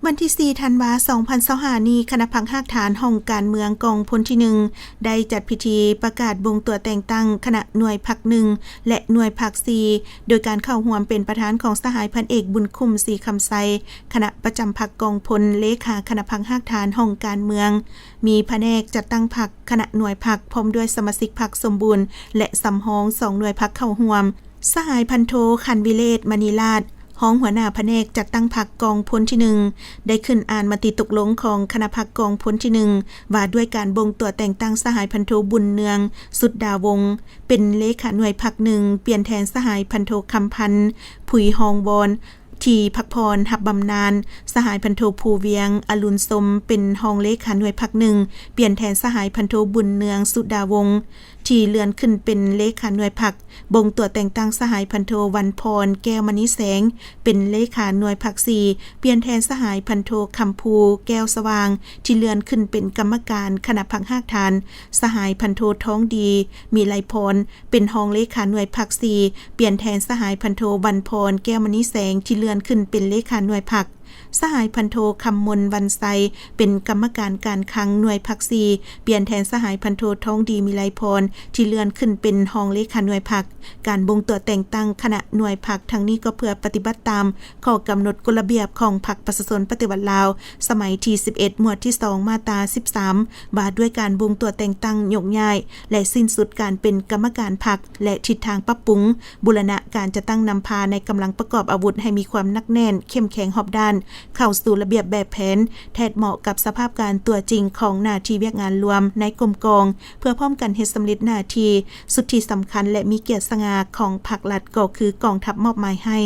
ວັນທີສີ່ ທັນວາ ສອງພັນຊາວຫ້າ ນີ້, ຄະນະພັກຮາກຖານຫ້ອງການເມືອງກອງພົນທີໜຶ່ງ ໄດ້ຈັດພິທີປະກາດບົ່ງຕົວແຕ່ງຕັ້ງຄະນະໜ່ວຍພັກໜຶ່ງ ແລະ ໜ່ວຍພັກສີ່ ໂດຍການເຂົ້າຮ່ວມເປັນປະທານຂອງສະຫາຍພັນເອກ ບຸນຄຸ້ມ ສີຄຳໄຊ, ຄະນະປະຈຳພັກກອງພົນ, ເລຂາຄະນະພັກຮາກຖານຫ້ອງການເມືອງ, ມີພະແນກຈັດຕັ້ງພັກ, ຄະນະໜ່ວຍພັກ ພ້ອມດ້ວຍສະມາຊິກພັກສົມບູນ ແລະ ສຳຮອງສອງໜ່ວຍພັກເຂົ້າຮ່ວມ. ສະຫາຍພັນໂທ ຄັນວິເລດ ມະນີລາດ, ຮອງຫົວໜ້າພະແນກຈັດຕັ້ງພັກກອງພົນທີໜຶ່ງ ໄດ້ຂຶ້ນອ່ານມະຕິຕົກລົງຂອງຄະນະພັກກອງພົນທີໜຶ່ງ ວ່າດ້ວຍການບົ່ງຕົວແຕ່ງຕັ້ງສະຫາຍພັນໂທ ບຸນເນືອງ ສຸດດາວົງ ເປັນເລຂາໜ່ວຍພັກໜຶ່ງ ປ່ຽນແທນສະຫາຍພັນໂທ ຄຳພັນ ຜຸຍຮອງວອນ ທີ່ພັກຜ່ອນຮັບບຳນານ, ສະຫາຍພັນໂທ ພູວຽງ ອະລຸນຊົມ ເປັນຮອງເລຂາໜ່ວຍພັກໜຶ່ງ ປ່ຽນແທນສະຫາຍພັນໂທ ບຸນເນືອງ ສຸດດາວົງ ທີ່ເລື່ອນຂຶ້ນເປັນເລຂາໜ່ວຍພັກ, ບົ່ງຕົວແຕ່ງຕັ້ງສະຫາຍພັນໂທ ວັນພອນ ແກ້ວມະນີແສງ ເປັນເລຂາໜ່ວຍພັກສີ່ ປ່ຽນແທນສະຫາຍພັນໂທ ຄຳພູ ແກ້ວສະຫວ່າງ ທີ່ເລື່ອນຂຶ້ນເປັນກຳມະການຄະນະພັກຮາກຖານ, ສະຫາຍພັນໂທ ທອງດີ ມີໄລພອນ ເປັນຮອງເລຂາໜ່ວຍພັກສີ່ ປ່ຽນແທນສະຫາຍພັນໂທ ວັນພອນ ແກ້ວມະນີແສງ ທີ່ເລື່ອນຂຶ້ນເປັນເລຂາໜ່ວຍພັກ, ສະຫາຍພັນໂທ ຄຳມົນ ວັນໄຊ ເປັນກຳມະການການຄັງໜ່ວຍພັກສີ່ ປ່ຽນແທນສະຫາຍພັນໂທ ທອງດີ ມີໄລພອນ ທີ່ເລື່ອນຂຶ້ນເປັນຮອງເລຂາໜ່ວຍພັກ. ການບົ່ງຕົວແຕ່ງຕັ້ງຄະນະໜ່ວຍພັກທັງນີ້ກໍເພື່ອປະຕິບັດຕາມຂໍ້ກຳນົດກົດລະບຽບຂອງພັກປະຊາຊົນປະຕິວັດລາວ ສະໄໝທີສິບເອັດ ໝວດທີສອງ ມາດຕາສິບສາມ ວ່າດ້ວຍການບົ່ງຕົວແຕ່ງຕັ້ງ, ຍົກຍ້າຍ ແລະ ສິ້ນສຸດການເປັນກຳມະການພັກ ແລະ ທິດທາງປັບປຸງ ບູລະນະການຈັດຕັ້ງນຳພາໃນກຳລັງປະກອບອາວຸດໃຫ້ມີຄວາມໜັກແໜ້ນ, ເຂັ້ມແຂງຮອບດ້ານ, ເຂົ້າສູ່ລະບຽບແບບແຜນ, ແທດເໝາະກັບສະພາບການຕົວຈິງຂອງໜ້າທີ່ວຽກງານລວມໃນກົມກອງ, ເພື່ອພ້ອມກັນເຮັດສຳເລັດໜ້າທີ່ສຸດທີ່ສຳຄັນ ແລະ ມີກຽດສະຫງ່າຂອງພັກລັດ ກໍຄືກອງທັບມອບໝາຍໃຫ້.